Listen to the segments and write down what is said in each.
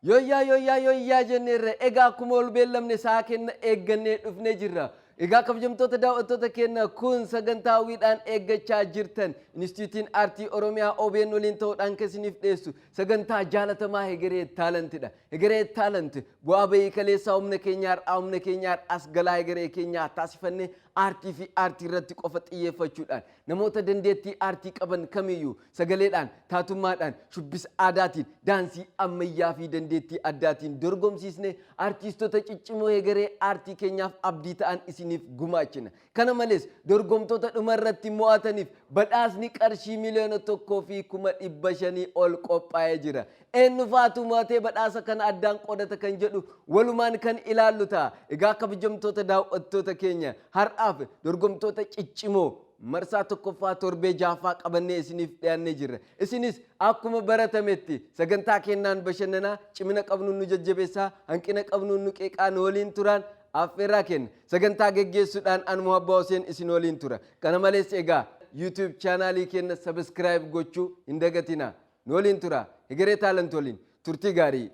Yooyyaa yooyyaa yooyyaa jenneerra. Egaa akkuma ol beellamne sa'a kenna eeggannee dhufnee jirra. Egaa kabajamtoota daawwattoota keenya, kun sagantaa hawwiidhaan eeggachaa jirtan Inistituutiin Aartii Oromiyaa OBN waliin ta'uudhaan kan isiniif dhiyeessu sagantaa jaalatamaa Hegeree Taalantidha. Hegeree Taalant bu'aa bahii kaleessaa humna keenya har'aa, humna keenya har'aas galaa hegeree keenyaa taasifannee, aartii fi aartii irratti qofa xiyyeeffachuudhaan namoota dandeettii aartii qaban kamiyyuu sagaleedhaan, taatummaadhaan, shubbisa aadaatiin, daansii ammayyaa fi dandeettii addaatiin dorgomsiisnee artiistota ciccimoo hegeree aartii keenyaaf abdii ta'an isiniif gumaachina. Kana malees dorgomtoota dhuma irratti mo'ataniif badhaasni qarshii 1,500,000 ol qophaa'ee jira. Eenyu faatu mo'atee badhaasa kana addaan qoodata kan jedhu walumaan kan ilaallu ta'a. Egaa kabajamtoota daawwattoota keenya, har'aaf dorgomtoota ciccimoo marsaa tokkoffaa torbee jaaffaa qabannee isiniif dhiyaannee jirra. Isinis akkuma baratametti sagantaa kennaan bashannanaa, cimina qabnuun nu jajjabeessaa, hanqina qabnuun nu qeeqaa nu waliin turaan affeerraa kenna. Sagantaa geggeessuudhaan an Muhabbaa Huseen isin waliin tura. Kana malees egaa YouTube chaanaalii keenya subscribe gochuu hin dagatinaa. Nu waliin tura. Hegeree Taalant waliin turtii gaarii.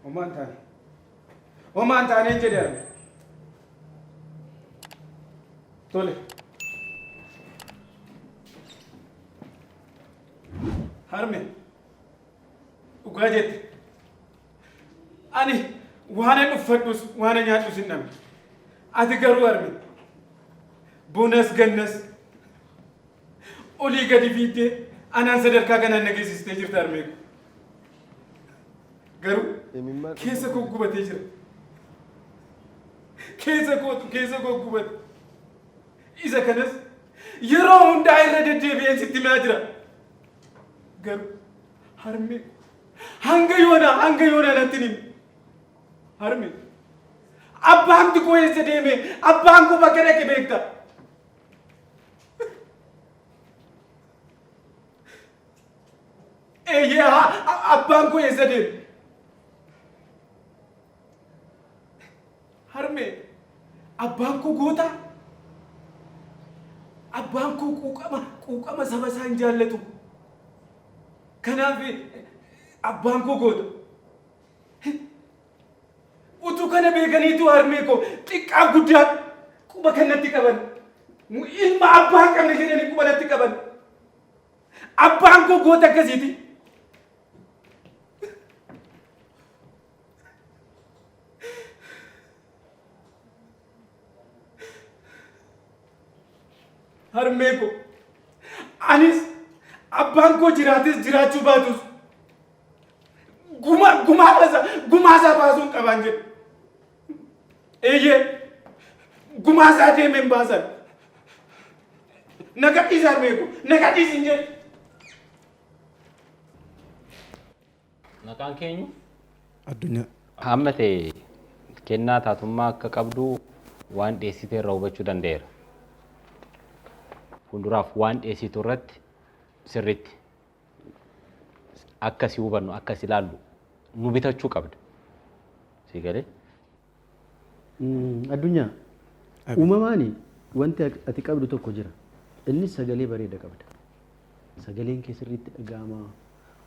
Homaa hin taane. Homaa hin taaneen jedhe arme. Tole. Harme. Dhugaa jette. Ani waanan uffadhus waanan nyaadhus hin dhabne. Ati garuu harme. Bonas gannas olii gadi fiiddee anaan sadarkaa kanaan na geessistee jirta harmee koo. Garuu keessa koo gubatee jira. Keessa kootu keessa koo gubate. Isa kanas yeroo hundaa irra deddeebi'een sitti himaa jira. Garuu harmee hanga yoonaa natti hin himne. Harmee, abbaan koo eessa deeme? Abbaan koo bakka dhaqe beekta? Eeyyee, abbaan koo eessa deeme? Harmee, abbaan koo goota? Abbaan koo quuqama saba isaa hin jaallatu. Kanaaf abbaan koo goota. Utuu kana beekaniitu harmee koo xiqqaa guddaa quba kan natti qaban. Ilma abbaa hin qabne jedhanii quba natti qaban. Abbaan koo goota akkasiiti. Harmee koo, anis abbaan koo jiraates jiraachuu baatus gumaa isaa baasuun qabaan jedhu. Eeyyee, gumaa isaa deemeen baasan. Na gadhiisi harmee koo, na gadhiisi hin jedhu. Maqaan keenyu? Addunyaa. Hamma ta'e kennaa taatummaa akka qabdu waan dhiyeessite irraa hubachuu danda'eera. Fuulduraaf waan dhiyeessitu irratti sirriitti akka si hubannu, akka si ilaallu nu bitachuu qabda. Si galee? Addunyaa, uumamaan wanti ati qabdu tokko jira. Innis sagalee bareeda qabda. Sagaleen kee sirriitti dhaga'ama.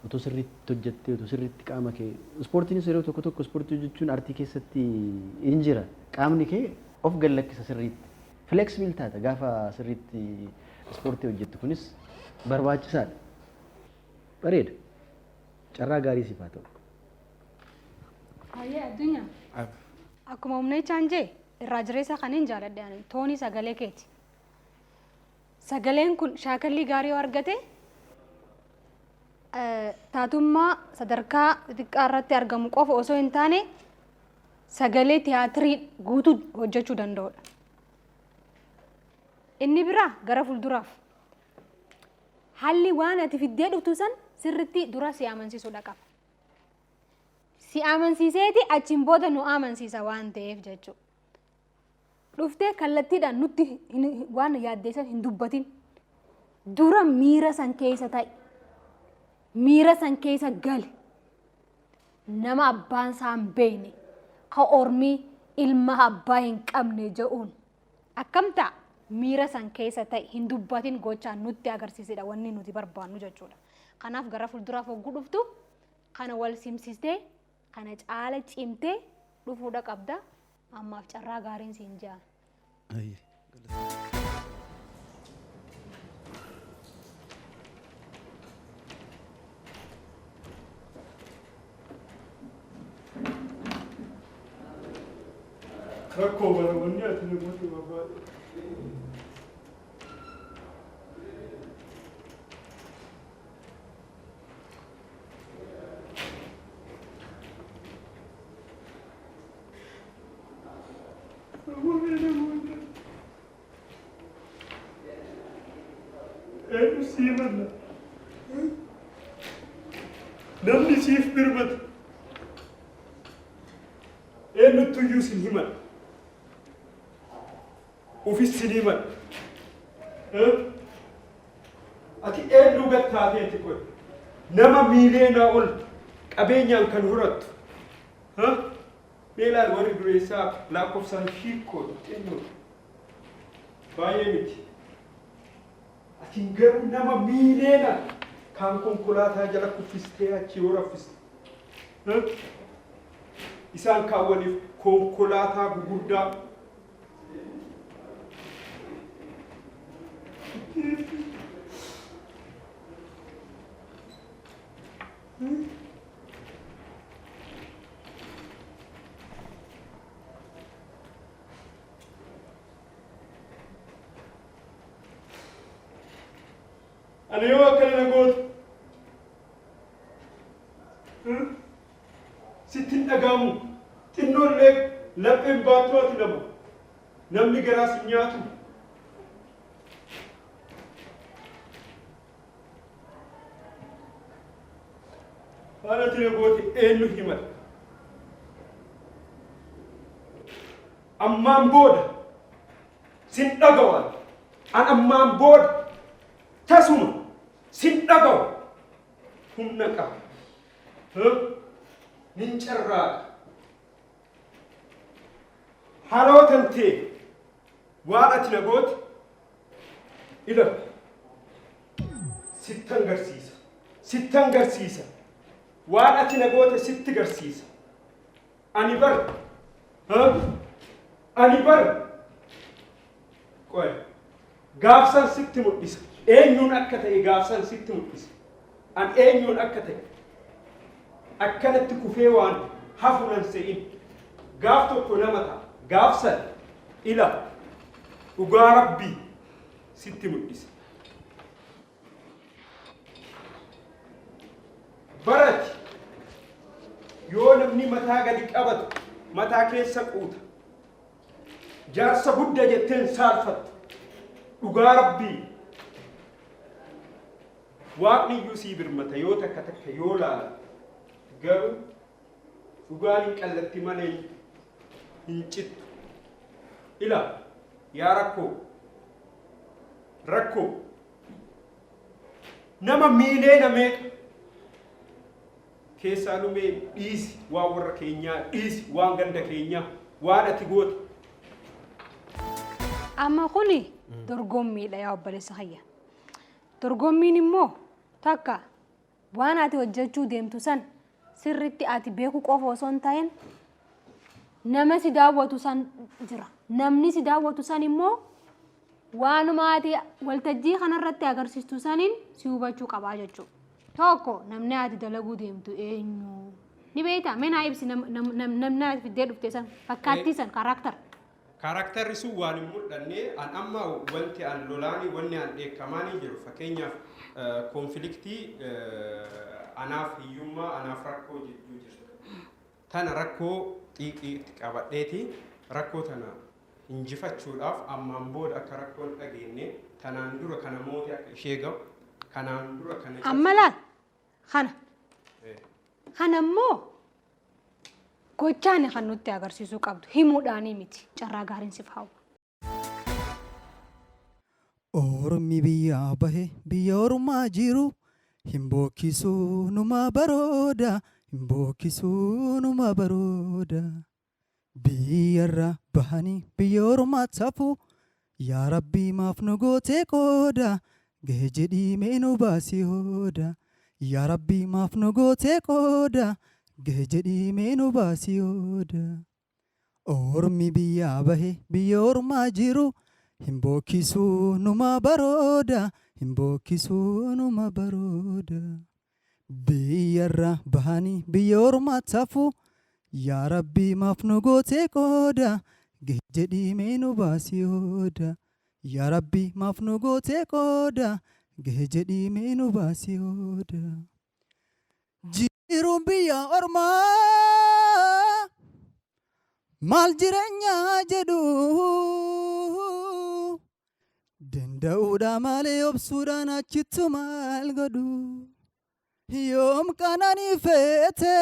Otoo sirriitti hojjettee, otoo sirriitti qaama kee, ispoortiinis yeroo tokko tokko ispoortii hojjechuun aartii keessatti hin jira. Qaamni kee of gallakkisa sirriitti. Flexible taata gaafa sirriitti ispoortii hojjettu, kunis barbaachisaadha. Bareeda. Carraa gaarii siif haa ta'u. Hayyee Addunyaa. Akkuma humneechaan jee irraa jireessa kan hin jaaladhe ani toonii sagalee keeti. Sagaleen kun shaakallii gaarii yoo argate, taatummaa sadarkaa xixiqqaa irratti argamu qofa osoo hin taane sagalee tiyaatirii guutuu hojjechuu danda'udha. Inni biraa gara fuulduraaf haalli waan ati fiddee dhuftu san sirritti dura si amansiisuudha qaba. Si amansiiseeti achiin booda nu amansiisa waan ta'eef jechuudha. Dhuftee kallattiidhaan nutti waan yaaddeessan hin dubbatin. Dura miira san keessa ta'i. Miira san keessa gali. Nama abbaan isaa hin beekne, ka ormii ilma abbaa hin qabne jedhuun. Akkam ta'a miira san keessa ta'e hin dubbatin gochaan nutti agarsiisedha wanni nuti barbaannu jechuudha. Kanaaf gara fuulduraaf hogguu dhuftu kana wal simsistee kana caala cimtee dhufuudha qabda. Ammaaf carraa gaariin siin ja'a. Ayyee. Rakkoo bara wanni ati na goote barbaade. Eenyu sii manna? Namni siif birmatu eenyuttuyyuu sin himan. Ufis sin himan. Ati eenyuu gad taateeti qoy? Nama miiliyoonaa ol qabeenyaan kan horattu. Mee ilaali warri dureessaa lakkoofsaan hiikkoodha xinnoodha. Baay'ee miti. Ati garuu nama miiliyoona kaan konkolaataa jala kuffistee achi yoo raffiste. Isaan kaawwaniif konkolaataa gugurdaa. Ani yoo akkana na gootu sitti hin dhaga'amu xinnoollee lapheen baattuu ati nama namni garaa sin nyaatu. Waan ati na goote eenyu himata? Ammaan booda sin dhaga'u ani. An ammaan booda tasuma sin dhaga'u. Humna qaba. Nin carraaqa. Haloo tantee waan ati na goote ila sittan garsiisa. Sittan garsiisa. Waan ati na goote sitti garsiisa. Ani bar ani bar qoy gaafsan sitti mul'isa. Eenyuun akka ta'e gaafsan sitti mul'isa. An eenyuun akka ta'e akkanatti kufee waan hafu nan se'in. Gaaf tokko nama ta'a. Gaafsan ila dhugaa rabbii sitti mul'isa. Barati yoo namni mataa gadi qabatu mataa keessa quuta. Jaarsa gudda jetteen saalfattu. Dhugaa rabbii waaqni iyyuu sii birmata yoo takka takka yoo laala garuu dhugaan hin qallatti malee hin cittu. Ila yaa rakkoo rakkoo nama miileena meeqa keessaa dhumee dhiisi waan warra keenyaa dhiisi waan ganda keenyaa waan ati goote. Amma kuni dorgommiidha yaa obboleessa kiyya. Dorgommiin immoo takka waan ati hojjechuu deemtu san sirritti ati beekuu qofa osoo hin ta'in nama si daawwatu san jira. Namni si daawwatu san immoo waanuma ati waltajjii kanarratti agarsiistu saniin si hubachuu qabaa jechuudha. Tokko namni ati dalaguu deemtu eenyu? Ni beektaa? Mee naa ibsi namni ati fiddee dhufte san fakkaattii san character. Characterri sun waan hin mul'anne an amma wanti an lolaanii wanni an dheekkamaanii jiru fakkeenyaaf conflictii anaaf hiyyummaa anaaf rakkoo jidduu jirtu. Tana rakkoo xiiqiitti qabadheeti rakkoo tana injifachuudhaaf ammaan booda akka rakkoon dhageenye tanaan dura kana mootii akka ishee ga'u kanaan dura kana Amma laal kana. Kana immoo gochaan kan nutti agarsiisuu qabdu himuudhaanii miti carraa gaariin sif hawwa. Ormi biyyaa bahe biyya ormaa jiru hin bookkisuu numa barooda hin bookkisuu numa barooda. Biyyarra bahanii biyya ormaa tafu. Yaa Rabbii, maaf nu gootee qooda? Gahe jedhii mee nu baasii hooda. Yaa Rabbii, maaf nu gootee qooda? Gahe jedhii mee nu baasii hooda. Ormi biyyaa bahe biyya ormaa jiru hin bookkisuu numa barooda, hin bookkisuu numa barooda. Biyyarra bahanii biyya ormaatti hafu. Yaa Rabbii, maaf nu gootee qooda? Gahe jedhii mee nu baasii hooda. Yaa Rabbii, maaf nu gootee qooda? Gahe jedhii mee nu baasii hooda. Jiruun biyya ormaa maal jireenya jedhu, danda'uudha malee obsuudhaan achittu maal godhu? Yoom qananii feete,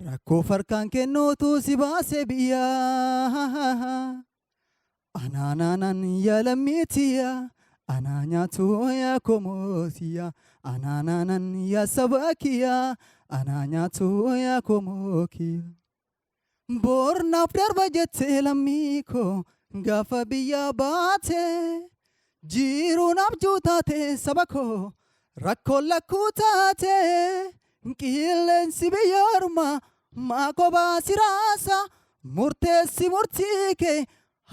rakkoo farkaan kennuutu si baase biyyaa. Anaanaanan yaa lammiitiya, anaa nyaatu yaa komootiya. Anaanaanan yaa saba kiyya, anaa nyaatu yaa komookiya. Boornaaf darba jettee lammii koo gaafa biyya baate, jiruun abjuu taate, saba koo rakkoon lakkuu taate. Qilleensi biyya ormaa maa kophaa siraasa? Murteessi murtii kee,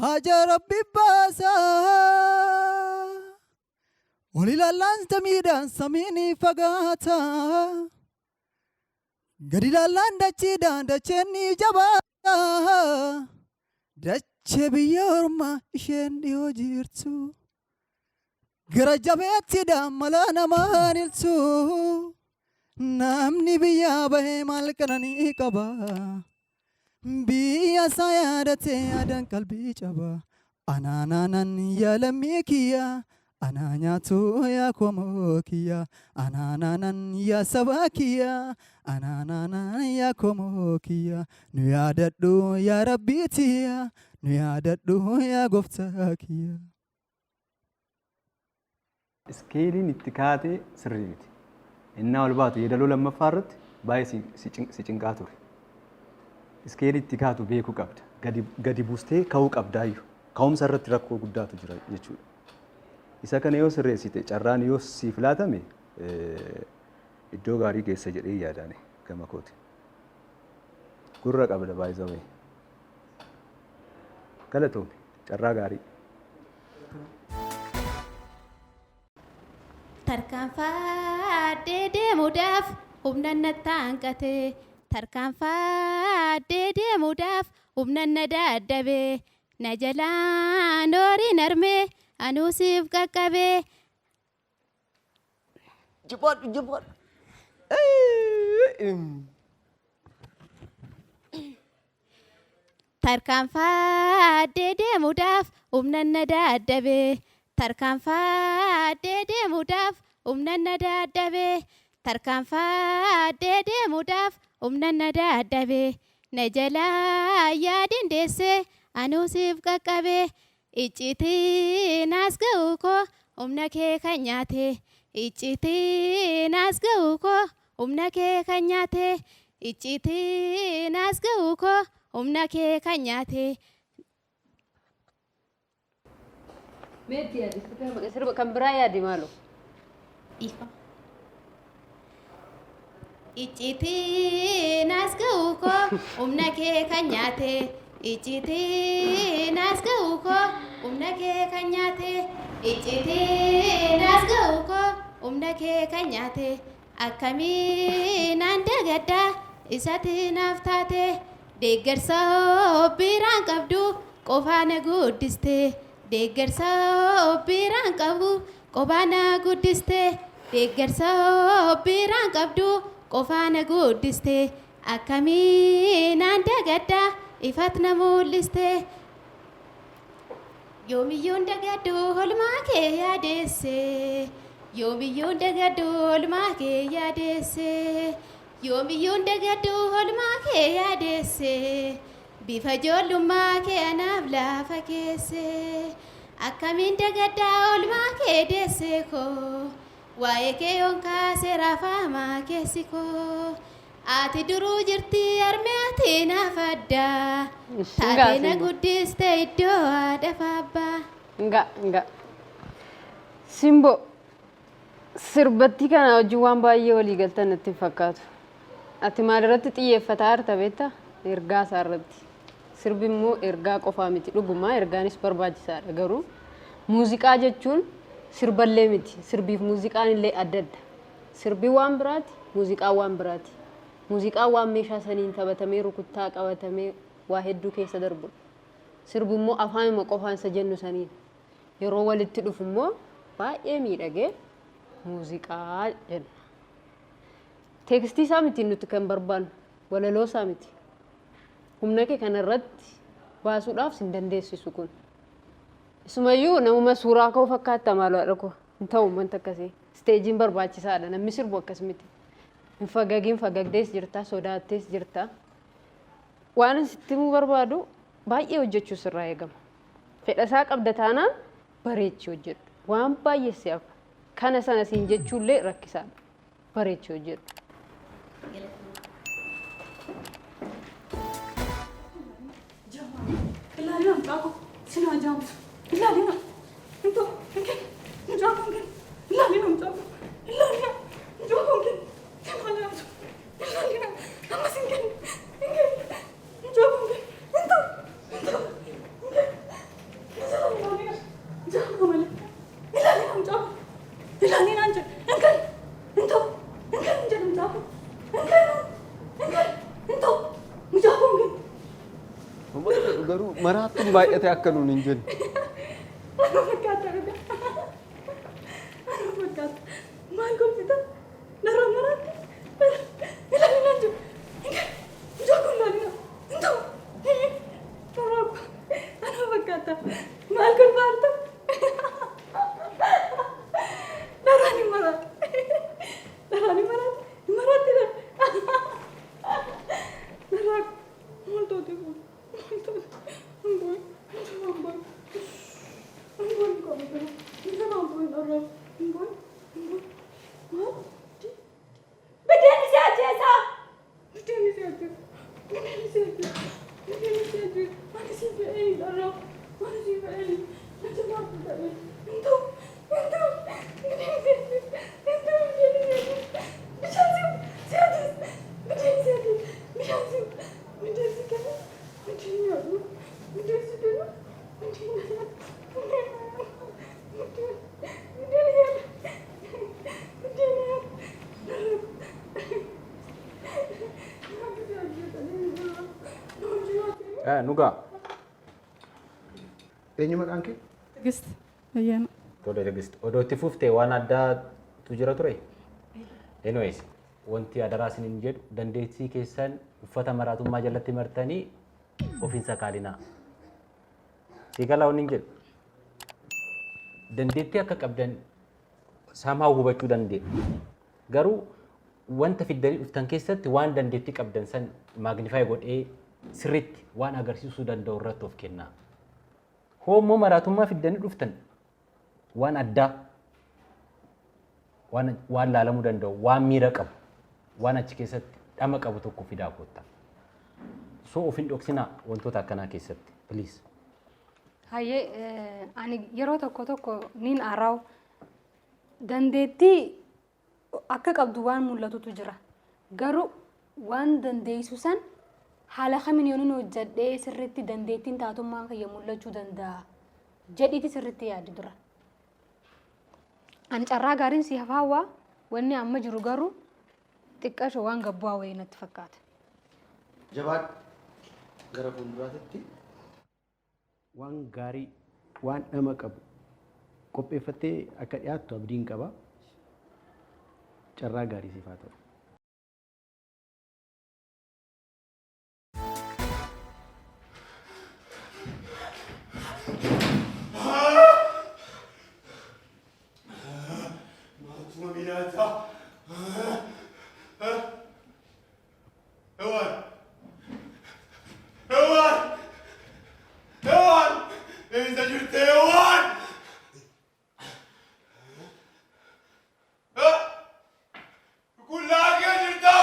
haja Rabbi baasa. Ol ilaallaan samiidhaan samiin fagaata. Gadi ilaallaan dachiidhaan dacheen ni jabaata. Dachee biyya ormaa isheen dhiyoo jirtu. Gara jabeettidhaan mala namaan iltu. Namni biyyaa bahee maal qananii qaba? Biyya isaa yaadatee yaadaan qalbii caba. Anaanaanan yaa lammii kiyya, anaa nyaatu yaa komoo kiyya. Anaanaanan yaa saba kiyya, anaanaanan yaa komoo kiyya. Nu yaadadhu yaa Rabbii tiyya, nu yaadadhu yaa gooftaa kiyya. Iskeeliin itti kaatee sirrii miti. Innaa ol baatu yeedaloo lammaffaa irratti baay'ee si cinqaa ture. Iskeelii itti kaatu beekuu qabda. Gadi buustee ka'uu qabdaayyuu. Ka'umsa irratti rakkoo guddaatu jira jechuudha. Isa kana yoo sirreessite, carraan yoo siif laatame, iddoo gaarii geessa jedhee yaadaane gama kooti. Gurra qabda baay'isawee. Galatoomi, carraa gaarii. Tarkaanfadhee deemuudhaaf humna natti hanqate. Tarkaanfadhee deemuudhaaf humna na dadhabe. Na jalaan horiin armee anuu siif qaqqabe. Jabaadhu, jabaadhu. Tarkaanfadhee deemuudhaaf humna na dadhabe. Tarkaanfadhee deemuudhaaf humna na dadhabe. Tarkaanfadhee deemuudhaaf humna na dadhabe. Na jalaa yaadin deessee anuu siif qaqqabe. Icciitiin as ga'u koo humna kee kan nyaate. Icciitiin as ga'u koo humna kee kan nyaate. Icciitiin as ga'u koo humna kee kan nyaate. Meetti yaadi, sirba kan biraa yaadi maaloo. Ifa. Icciitiin as ga'u koo humna kee kan nyaate. Icciitiin as ga'u koo humna kee kan nyaate. Icciitiin as ga'u koo humna kee kan nyaate. Akkamiin an dagaddaa isatti naaf taate? Deeggarsa biraan qabdu qofaa na guddiste. Deeggarsa biraan qabu qofaa na guddiste. Deeggarsa biraan qabdu qofaa na guddiste. Akkamiin an dagaddaa ifat na mul'iste? Yoomiyyuun dagaddu olmaa kee yaadeesse. Yoomiyyuun dagaddu olmaa kee yaadeesse. Yoomiyyuun dagaddu olmaa kee yaadeesse. Bifa ijoollummaa kee anaaf lafa keesse. Akkamiin dagaddaa olmaa kee deesse koo? Waa'ee kee yoon kaase raafamaa keessi koo. Ati duruu jirti harmee ati naaf addaa. Taatee na guddiste iddoo haadha fi abbaa. Nga nga. Simbo sirbattii kana wajjin waan baay'ee walii galtan natti hin fakkaatu. Ati maalirratti xiyyeeffataa jirta beektaa? Ergaa isaa irratti. Sirbi immoo ergaa qofaa miti dhugumaa ergaanis barbaachisaadha garuu muuziqaa jechuun sirballee miti. Sirbiif muuziqaan illee adda adda. Sirbi waan biraati, muuziqaan waan biraati. Muuziqaan waan meeshaa saniin taphatamee rukuttaa qabatamee waa hedduu keessa darbudha. Sirbi immoo afaanuma qofaan isa jennu saniin yeroo walitti dhufu immoo baay'ee miidhagee muuziqaa jenna. Teekstii isaa miti nuti kan barbaannu, walaloo isaa miti. Humna kee kanarratti baasuudhaaf sin dandeessisu kun. Isumayyuu namuma suuraa ka'u fakkaatta maaloo haadha koo. Hin ta'u wanta akkasii. Isteejiin barbaachisaadha. Namni sirbu akkas miti. Hin fagagiin fagagdees jirta, sodaattees jirta. Waan ani sitti himuu barbaadu baay'ee hojjechuu sirraa eegama. Fedha isaa qabda taanaan bareechii hojjedhu. Waan baay'ee si hafa. Kana sana siin jechuullee rakkisaadha. Bareechii hojjedhu. Ilaalina mucaa koo sinaa jaamsu. Ilaalina. Intoo hin kennu. Mucaa koo hin kennu. Ilaalina mucaa koo. Ilaalina. Mucaa koo hin kennu. Sinaa jaamsu. Ilaalina. Ammas hin kennu. Hin kennu. Mucaa koo hin kennu. Intoo. Intoo. Hin kennu. Ilaalina. Mucaa koo malee. Ilaalina mucaa koo. Ilaalina hin jedhu. Hin kennu. Intoo. Hin kennu jedhu mucaa koo. Hin kennu. Hin kennu. Intoo. Mucaa koo hin kennu. Garuu maraattuun baay'ate akka nuun hin jenne. Ana fakkaata dhugaa. Ana fakkaata. Maal kolfita? Narra maraatti. Ilaalina jiru. Mucaa kun ilaalina. Hin ta'u. Narraa kun. Ana fakkaata. Maal kolfaarta? Narraan hin maraatti. Narraan hin maraatti. Hin maraatti. Narraa maal taate kun? Maal taate? Hin boo'in. Hin boo'in. Hin boo'in qaba kana. Hin kanaan boo'in dharraa. Hin boo'in. Hin boo'in. Maal? Biddeen si ajjeesaa! Biddeen si ajjeesa. Biddeen si ajjeesa. Biddeen si ajjeesa. Ani si fe'ee dharraa. Ani si fe'ee. Na jalaa fuudhame. Hin ta'u. Hin ta'u. Biddeen si ajjeesa. Hin ta'u. Biddeen si ajjeesa. Bishaan si si ajjeesa. Biddeen si ajjeesa. Bishaan si biddeen si kenna. Biddeen nyaadhu. Biddeen si kenna. Biddeen nyaadhu. Biddeen nyaadhu. Biddeen biddeen nyaadhu. Biddeen nyaadhu. Nugaa. Eenyu maqaan kee? Tigist Ayyaana. Tole Tigist. Odoo itti fuftee waan addaatu jira ture? Anyways, wanti adaraa isiniin jedhu dandeettii keessan uffata maraatummaa jalatti martanii of hin sakaalinaa. Sii galaa wanni hin jedhu. Dandeettii akka qabdan somehow hubachuu dandeenya. Garuu wanta fiddanii dhuftan keessatti waan dandeettii qabdan san magnify godhee sirriitti waan agarsiisuu danda'u irratti of kennaa. Hoo immoo maraatummaa fiddanii dhuftan waan addaa waan laalamuu danda'u, waan miira qabu, waan achi keessatti dhama qabu tokko fidaa koottaa. So of hin dhoksinaa wantoota akkanaa keessatti, please. Hayyee, ani yeroo tokko tokko nin aaraa'u dandeettii akka qabdu waan mul'atutu jira. Garuu waan dandeessu san haala kamiin yoo nun hojjedhee sirriitti dandeettiin taatummaan kiyya mul'achuu danda'a jedhiiti sirriitti yaadi dura. Ani carraa gaariin si hafaawwaa wanni amma jiru garuu xiqqasho waan gabbu'aa wayii natti fakkaata. Jabaadhu gara fuulduraatti waan gaarii waan dhama qabu qopheeffattee akka dhiyaattu abdiin qaba. Carraa gaarii siif haa ta'u. Maatuma minaataa. Hewaan! Hewaan! Hewaan! Eessa jirte Hewaan? Qullaa kee jirta?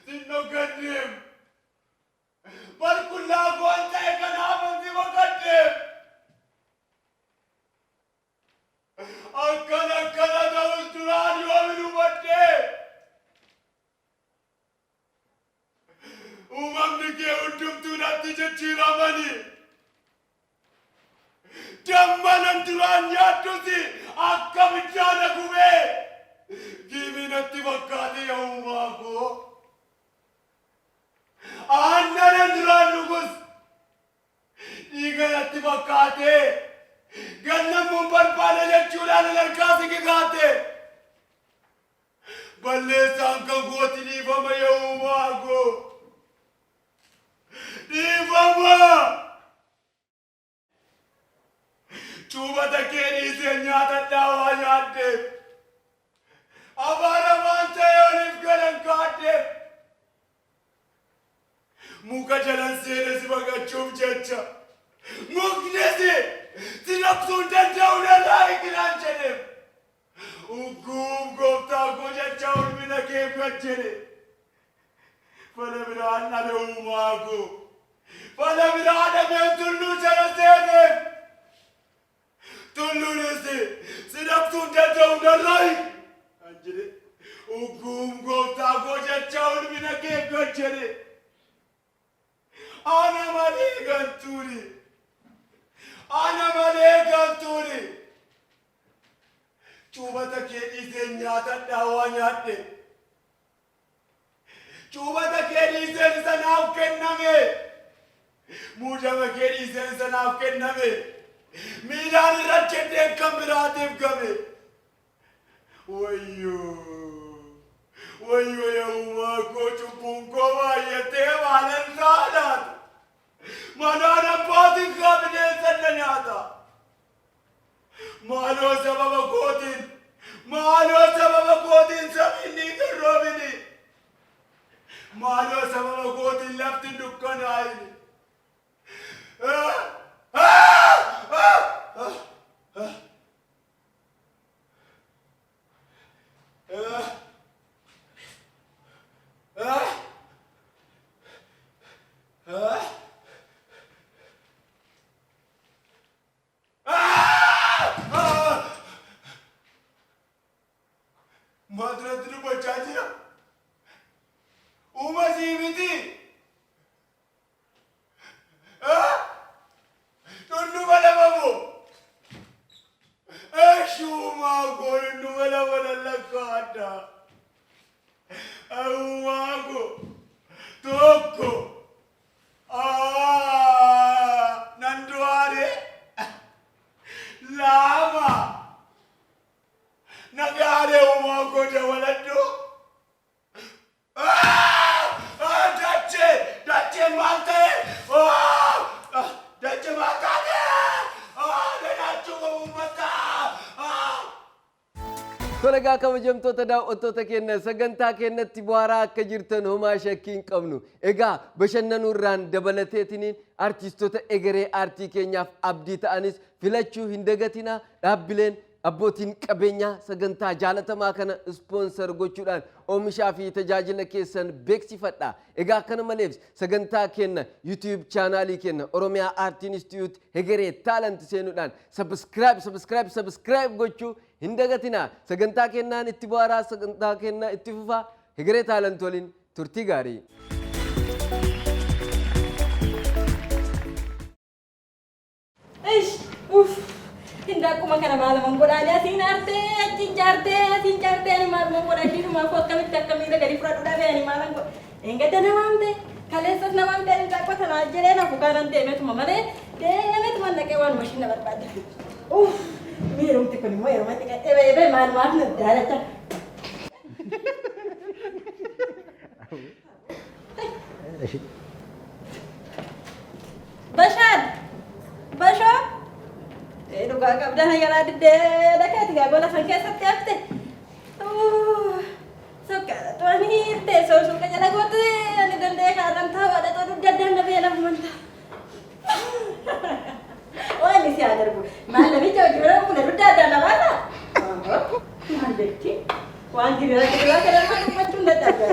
Sin dhokanneem. Barqullaa koon ta'e kanaafan si baqadheem. Akkana akkana ta'us duraan yoomin hubadhee. Uumamni kee hundumtuu natti jijjiiramanii. Dammanan duraan nyaaddusi akka biddaana gubee. Giimii natti fakkaate yaa uumaa koo. Aannanan duraan dhugus dhiiga natti fakkaate. Gannammuun barbaada jechuudhaan harkaa si kikaate. Balleessaan kan kooti dhiifama yaa uumaa koo. Dhiifama! Cuubata kee dhiisee nyaata dhaawaa nyaadheef. Afaan afaan ta'e oliif galan kaadheef. Muka jalan seene si baqachuuf jecha. Muknis si dhoksuu hin danda'u narraa hiikinaan jedheef. Ugguuf gooftaa koo jecha ulfina keef gad jedhe. Fala biraan dhabe uumaa koo. Fala biraa dhabeen tulluu jala seeneef. Tulluunis si dhoksuu hin danda'u narraa hiiki. Kan jedhe. Ugguuf gooftaa koo jecha ulfina keef gad jedhe. Ana malee gantuuni. Ana malee gantuuni. Cuubata kee dhiisee nyaata dhaawaa nyaadhe. Cuubata kee dhiiseen isa naaf kenname. Muudama kee dhiiseen isa naaf kenname. Miilaan irra jedheen kan biraatiif game. Wayyoo. Wayyoo yaa uumaa koo cubbuun koo baay'atee maalan taanaatu. Manaan abbaatiin kaa bineensa na nyaata. Maaloo sababa kootiin, maaloo sababa kootiin samiin ni garroomini. Maaloo sababa kootiin lafti hin dukkanaa'ini. Ah! Ah! Ah! Ah! Ah! Ah! Ah! Ah! Ah! Maaltu natti dubbachaa jira? Uuma sii miti. Ah! Dhundhuma lama moo? Eeshi uumaa koo dhundhuma lama lallakkaadha. Uumaa koo tokko. Ah! Nan du'aare. Lama. Nagaaree uumaa koo dabaladhu. Ah! Ah! Dachee! Dachee maal ta'e? Ah! Ah! Dachee maal taate? Ah! Nanaachuu uummataa! Ah! Tole egaa kabajamtoota daawwattoota keenya sagantaa keenyatti bu'aaraa akka jirtan homaa shakkii hin qabnu. Egaa bashannanuurraan dabalateetiniin artistoota egeree aartii keenyaaf abdii ta'anis filachuu hin dagatinaa. Dhaabbileen abbootiin qabeenyaa sagantaa jaalatamaa kana sponsor gochuudhaan oomishaa fi tajaajila keessan beeksifadha. Egaa kana malees sagantaa keenya YouTube chaanaalii keenya Oromiyaa Aartii Institute Hegeree Talent seenuudhaan subscribe, subscribe, subscribe gochuu hin dagatinaa. Sagantaa keenyaan itti bu'aaraa, sagantaa keenya itti fufaa. Hegeree Talent waliin turtii gaarii. Ish, uff, hindaaqquma kana maalaman godhaanii asiin aartee, achiin jaartee, asiin jaartee ani maaluman godha ishiinumaafuu akkamitti akka miila gadi fudhadhu dhabee ani maalan godha. Engadda namaan ta'e, kaleessas namaan ta'e hindaaqqoo sanaa jedhee nafu kaanan deemetuma malee deemetuma naqee waanuma ishiin na barbaadde. Uff, miirumti kun immoo yeroo xiqqaadhee ba'ee ba'e maalumaaf na daalacha. Bashaan! Bashoo! Ee dhugaa qabda na jalaa diddee dhakaati gaa gola san keessatti hafte. Sukkaara to'anii hiitte soo suuqa jala goote ani danda'ee kaarran taa'u haadha too dugda addaan dafee lafuman ta'a. Waan si haa darbu. Maal namicha hojii bira fuula dugda addaan na baasa? Maal jechi? Waan gibira gibira kana irraa dubbachuun dadhabda.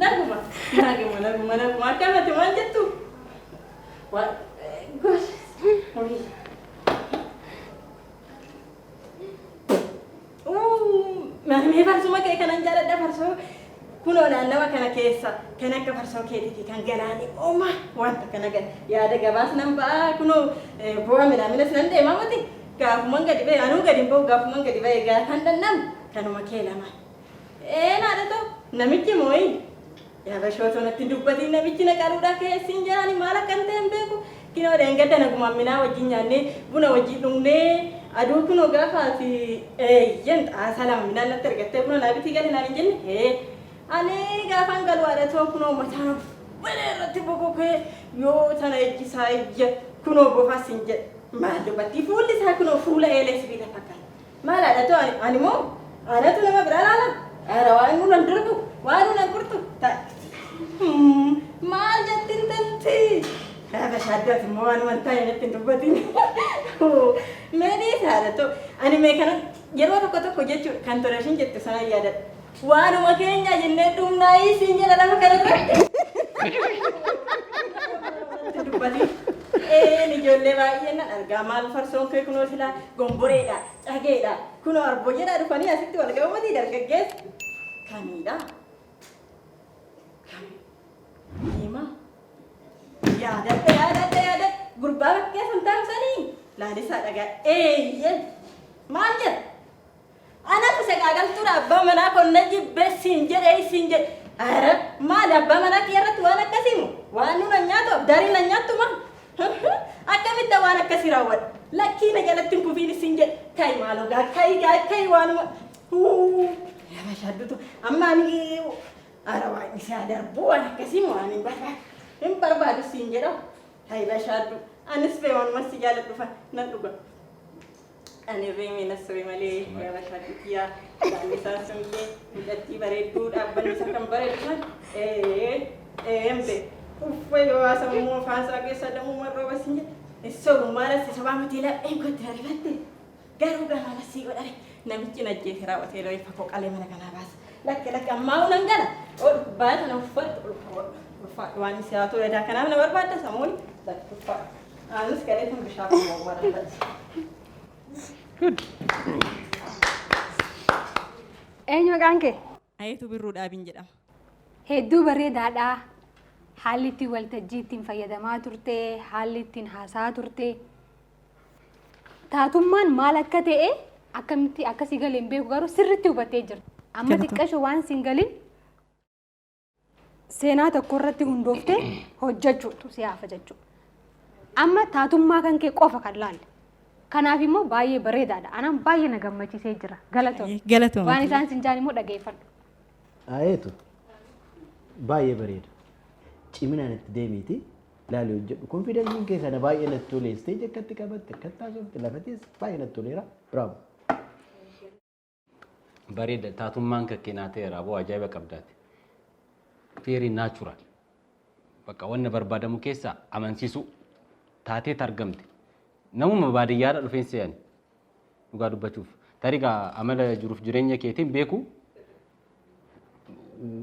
Naguma, naguma, naguma, naguma. Akkamati maal jettu? Waa, gosh. Mee farsuma kee kanan jaaladha farsoo kunoo naannawa kana keessa kan akka farsoo keetiiti kan galaanii ooma wanta kana yaada gabaas nan ba'a kunoo bu'aa midhaaminas nan deema miti gaafuman gadi ba'e anuu gadi hin ba'u gaafuman gadi ba'e gaafan dhandhamu kanuma kee lama ee naadha ta'u namichi mooyi yaa bashoo natti dubbatiin namichi na qaluudha keessin jedhani maal akkan ta'e hin beeku kinoo dheengadda nagumaan minaa wajjin nyaannee buna wajjin dhugnee aduu kunoo gaafa ati eeyyen xaasaa lama minaan natti argattee buna naa bitii gali naan hin jenne hee ani gaafan galu haadha kunoo mataan balee irratti bokokee yoo tana ijji isaa ijja kunoo bofas hin jedhe maal dubartii fuulli isaa kunoo fuula eelee sibiila fakkaata maal haadha too ani moo anatu nama biraa laala ara waan nunan darbu waan nunan qurxu maal jettin tanti Gaafa shaaddaati immoo waan waan taa'e natti hin dubbatin. Mee dhiisa haadha too ani mee kana yeroo tokko tokko jechuudha kan tolashin jettu sana yaadadha. Waanuma keenya jennee dhumnaa siin jedha lafa kana irratti. Dubbatin. Een ijoollee baay'een nan argaa maal farsoon kee kunoo silaa gomboreedha cageedha kunoo arbojeedha dhufanii asitti wal ga'umatii dargaggeessa. Kamiidha? Kam? Diimaa? Yaadadha yaadadha yaadadha gurbaa bakkee sun taa'u laalisaa dhagaa eeyyee maal jedha? Anatu sagaagaltuudha abbaa manaa konna jibbee siin jedhee siin jedhe. Ara maali abbaa manaa kiyya irratti waan akkasii moo? Waan nuna nyaatu darii na nyaattu maa? Akkamitti waan akkasii raawwadha? Lakkii na jalatti hin kufiin siin jedhe. Kai maaloo gaa kai gaa kai waanuma. Nama shaaddutu amma ani ara waan isaa darbuu waan akkasii moo waan hin barbaadu. Hin barbaadu siin jedha. Hai bashaaddu anis bee waanuma si jaaladhu fa nan dhuga. Ani reemee na sobe malee yaa bashaaddu kiyyaa laallisaan sunillee mucattii bareedduu dhaabbanni isaa kan bareedu san ee ee uffee yoo haasamu immoo afaan isaa keessaa damuu marrooba siin jedhe sobu maal asi sobaa miti lapheen kootti ariifatte garuu gamaa nasii godhare namichi na ajjeese raawwatee reeffa koo qalee mana kanaa baasa lakki lakki ammaa unan gala ol baay'ee sana uffadhu ulfaadhu waan si haa ta'u edaa kanaaf na barbaadda samuun lakki ulfaadhu anis galee kun bishaan kun warra Eenyu maqaan kee? Ayeetu Birruu Dhaabiin jedhama. Hedduu bareedaadha. Haalli ittiin waltajjii ittiin fayyadamaa turte, haalli ittiin haasaa turte. Taatummaan maal akka ta'e akkamitti akkasii galee hin beeku garuu sirriitti hubattee jirta. Amma xiqqasho waan siin galin seenaa tokko irratti hundooftee hojjechuutu si hafa jechuudha. Amma taatummaa kan kee qofa kan laalle. Kanaaf immoo baay'ee bareedaadha. Anaan baay'ee na gammachiisee jira. Galatoom. Galatoom. Waan isaan sin jaan immoo dhageeffadhu. Ayeetu baay'ee bareeda. Ciminaan itti deemiiti laalii hojjedhu. Konfidensiin kee kana baay'ee natti tolee. Isteeji akkatti qabatte akkatti haasofte lafa teesse baay'ee natti toleera. Bravo. Bareeda taatummaan kakkinaa ta'eera aboo ajaa'iba qabdaati. Very natural. Bakka wanna barbaadamu keessaa amansiisuu taateet argamte. Namuma baadiyyaadha dhufeen se'an dhugaa dubbachuuf. Tarii gaa amala jiruuf jireenya keetiin beeku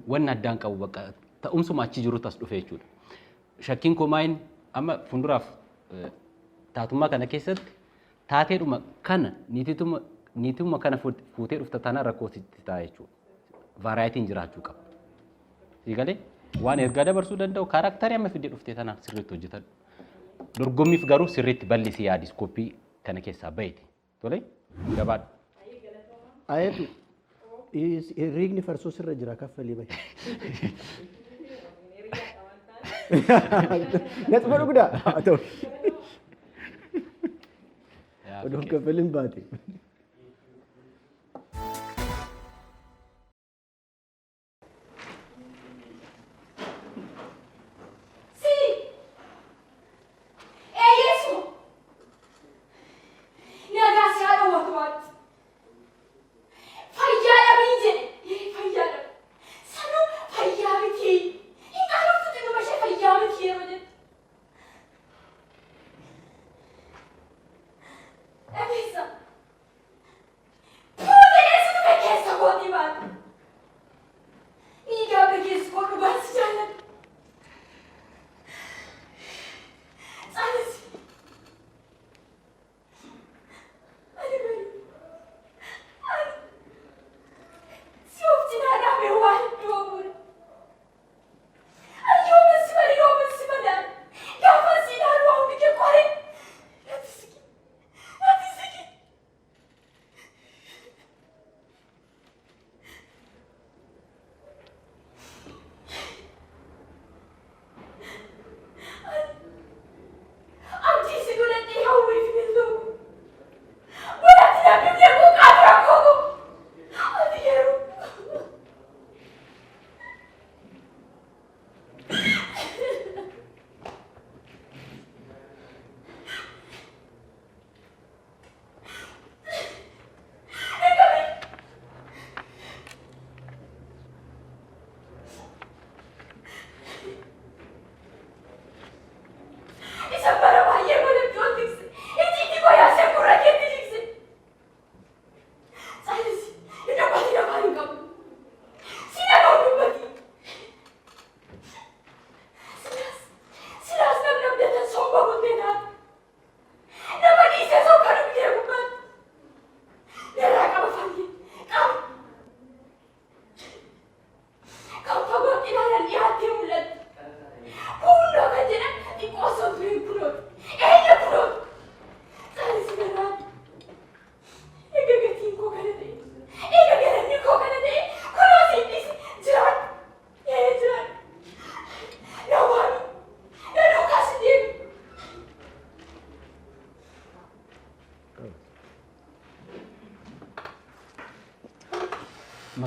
wanna addaan qabu bakka ta'umsuma achi jirutti as dhufe jechuudha. Shakkiin koo maayin amma fuulduraaf taatummaa kana keessatti taateedhuma kana niituma kana fuutee dhufta taanaan rakkoo sitti ta'a jechuudha. Variety'n jiraachuu qaba. Sii galee waan ergaa dabarsuu danda'u character amma fiddee dhuftee tanaan sirriitti hojjetadhu. Dorgommiif garuu sirriitti bal'isii yaadi scope kana keessaa bahite. Tole gabaadhu. Ayeetu herreegni farsoo sirra jira kaffalii bahi. Natuma dhugdaa? Haa ta'u. Oduun kaffaliin baate. Si! Eeyyeessu! Nagaa si haa dhowwatu waati. Fayyaa dhabii jedhe. Fayyaa dhabi. Sanuu fayyaa miti. Hin qaanoftu xinnuma ishee fayyaa miti yeroo jettu. Dhabeessa.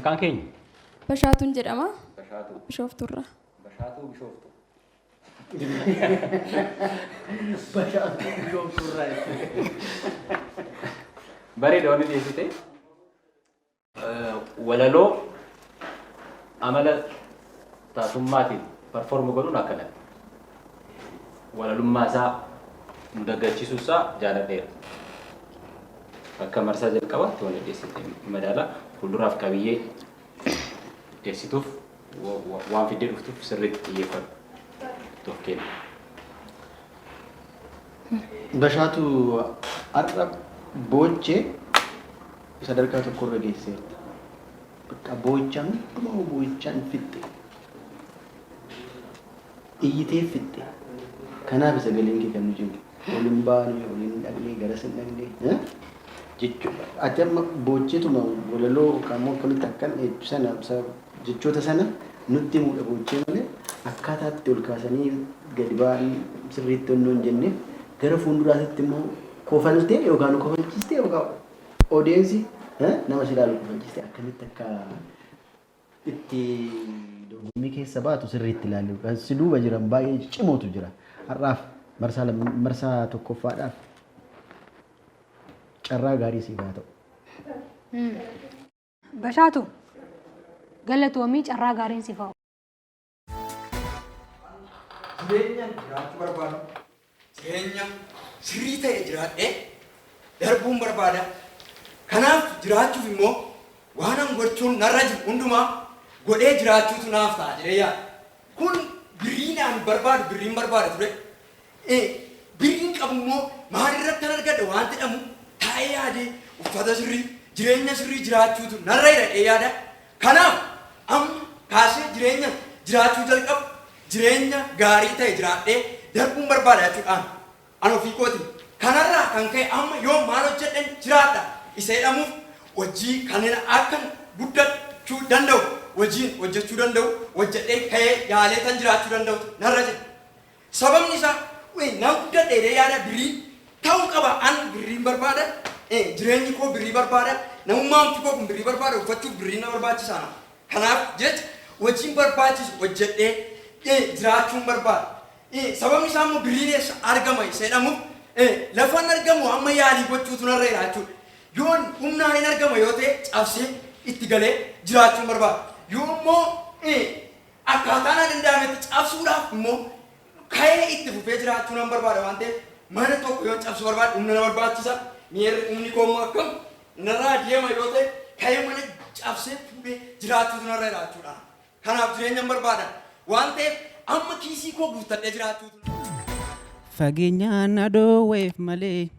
Maqaan keenya? Bashaatuun jedhama. Bashaatuu. Bishooftuurraa. Bashaatuu Bishooftuu. Bashaatuu Bishooftuurraa. Bareeda wanni dhiyeessite. Walaloo amala taatummaatiin perform godhuun akkanatti. Walalummaa isaa nu daggachiisuu isaa jaaladheera. Akka marsaa jalqabaatti wanni dhiyeessite madaala fuulduraaf qabiyyee dhiyeessituuf waan fiddee dhuftuuf sirriitti xiyyeeffadhu. Of kenna. Bashaatu, har'a boochee sadarkaa tokkorra geesseerta. Bakka boo'ichaan hundumaa boo'ichaan fixxe. Iyyitee fixxe. Kanaaf sagaleen kee kan nu cinqe. Ol hin baane, ol hin dhaqne, garas hin dhaqne. Jechuudha. Ati amma boocheetuma walaloo yookaan immoo akkamitti akkan sana jechoota sana nutti himuudha boochee malee akkaataatti ol kaasanii gadi ba'anii sirriitti onnoo hin jenne. Gara fuulduraatti immoo kofaltee yookaan kofalchistee yookaan audience nama si ilaalu kofalchistee akkamitti akka itti dorgommii keessa baatu sirriitti ilaalu. Kan si duuba jiran baay'ee cimootu jira. Har'aaf marsaa tokkoffaadhaaf carraa gaarii siif haa ta'u. Bashaatu, galatoomii, carraa gaariin siif haa. Jireenya jiraachuu barbaadu. Jireenya sirrii ta'e jiraadhee darbuun barbaada. Kanaaf jiraachuuf immoo waan an gochuun narra jiru hundumaa godhee jiraachuutu naaf ta'a jedhee yaada. Kun birriin aan barbaadu, birriin barbaada ture. Birriin qabu immoo maalirratti an argadha waan jedhamu taa'ee yaadee uffata sirrii, jireenya sirrii jiraachuutu narra jira jedhee yaada. Kanaaf amma kaasee jireenya jiraachuu jalqabu, jireenya gaarii ta'e jiraadhee darbuun barbaada jechuudhaan an ofii kooti. Kanarraa kan ka'e amma yoo maal hojjedhan jiraadha isa jedhamuuf, hojii kanneen akka guddachuu danda'u, hojiin hojjechuu danda'u hojjedhee ka'ee yaalee tan jiraachuu danda'u narra jira. Sababni isaa nan guddadha jedhee yaada, birrii ta'uu qaba, an birriin barbaada, jireenyi koo birrii barbaada, namummaan koo kun birrii barbaada, uffachuuf birriin na barbaachisa. Kanaaf jecha hojiin barbaachisu hojjedhee jiraachuun barbaada. Sababni isaa immoo birriin eessa argama isa jedhamuuf, lafan argamu amma yaalii gochuutu narra jira jechuudha. Yoon humnaan hin argama yoo ta'e, cabsee itti galee jiraachuun barbaada. Yoo immoo akkaataa naa danda'ametti cabsuudhaaf immoo ka'ee itti fufee jiraachuu nan barbaada waan ta'eef, mana tokko yoon cabsuu barbaade humna na barbaachisa. Miirri humni koo immoo akkam narraa deema yoo ta'e, ka'ee mana cabsee fuudhee jiraachuutu narra jira jechuudha. Kanaaf jireenya barbaada waan ta'eef amma kiisii koo guuttadhee jiraachuutu. Fageenyaan na dhoowweef malee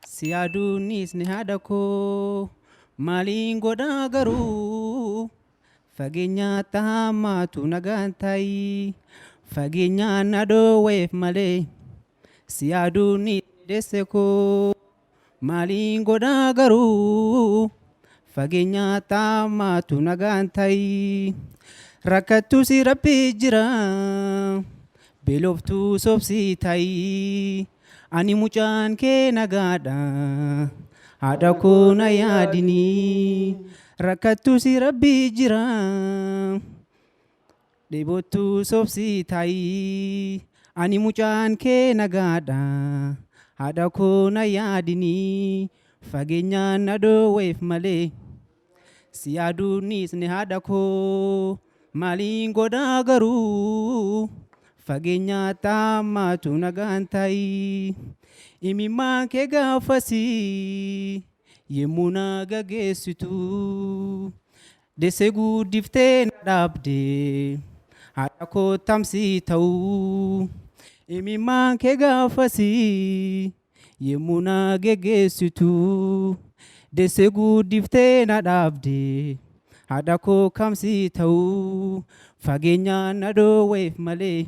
si yaaduunis ni haadha koo, maaliin godhaa garuu fageenyaa taamaatu nagaan ta'i. Fageenyaan na dhoowweef malee si yaaduunis deesse koo, maaliin godhaa garuu fageenyaa taamaatu nagaan ta'i. Rakkattuu si Rabbi jira, beeloftuu sobsii ta'i, ani mucaan kee nagaadha, haadha koo na yaadini. Rakkattuu si Rabbi jira, dheebottuu sobsii ta'i, ani mucaan kee nagaadha, haadha koo na yaadini. Fageenyaan na dhoowweef malee si yaaduunis ni haadha koo, maaliin godhaa garuu fageenyaa taamaatu nagaan ta'i. Imimmaan kee gaafasii yemmuu na gaggeessitu, deessee guddiftee na dhaabde, haadha koo tamsii ta'uu. Imimmaan kee gaafasii yemmuu na geggeessitu, deessee guddiftee na dhaabde, haadha koo kamsii ta'uu. Fageenyaan na dhoowweef malee